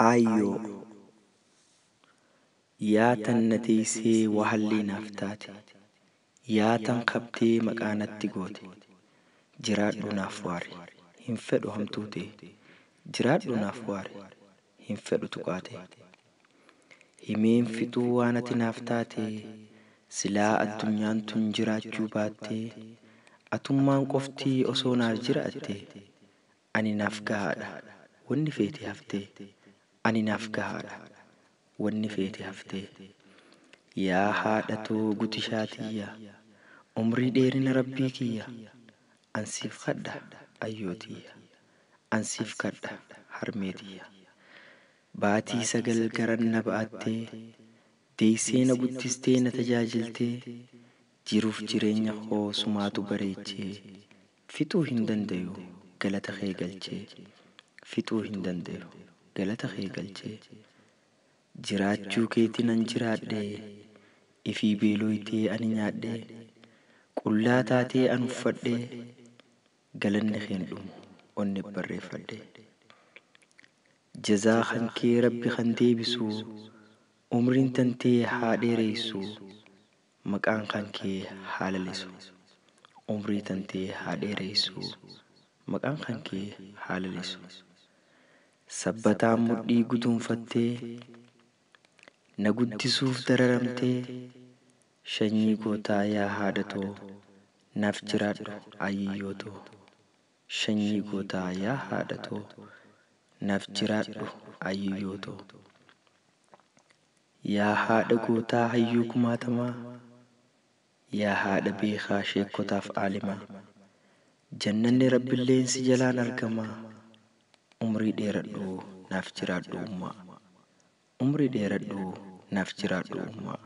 Aayyoo yaa tan na teessee wahallii naaf taate, yaa tan qabdee maqaa natti goote, jiraadhu naaf waari hin fedhu hamtuu ta'e, jiraadhu naaf waari hin fedhu tuqaate. Himeen fixuu waan ati naaf taate, silaa addunyaan tun jiraachuu baattee, atummaan qofti osoo naaf jiraatte, ani naaf gahaadha wanni feete haftee, ani naaf gahaadha wanni feete haftee. Yaa haadha too gutishaa tiyya, umrii dheerina rabbii kiyya, an siif kadha ayyoo tiyya, an siif kadha harmee tiyya. Baatii 9 garan na ba'attee, deessee na guddistee na tajaajiltee, jiruuf jireenya koo sumaatu bareechee, fixuu hin dandayu galata kee galchee, fixuu hin dandayu galata kee galchee. Jiraachuu keetiin an jiraadhe, ifii beelooytee ani nyaadhe, qullaa taatee an uffadhe, galanni keen dhumu onne barreeffadhe. Jazaa kan kee rabbi kan deebisu, umriin tantee haa dheeressu, maqaan kan kee haa lalisu. Umrii tantee haa dheeressu, maqaan kan kee haa lalisu. Sabbataan mudhii guduunfattee, na guddisuuf dararamtee, sanyii gootaa yaa haadha too, naaf jiraadhu ayyiyyoo too. Sanyii gootaa yaa haadha too, naaf jiraadhu ayyiyyoo too. Yaa haadha gootaa hayyuu kumaatamaa, yaa haadha beekaa sheekotaaf aalimaa, jannanni rabbilleen si jalaan argamaa, umrii dheeradhu naaf jiraadhu ummaa. Umrii dheeradhu naaf jiraadhu ummaa.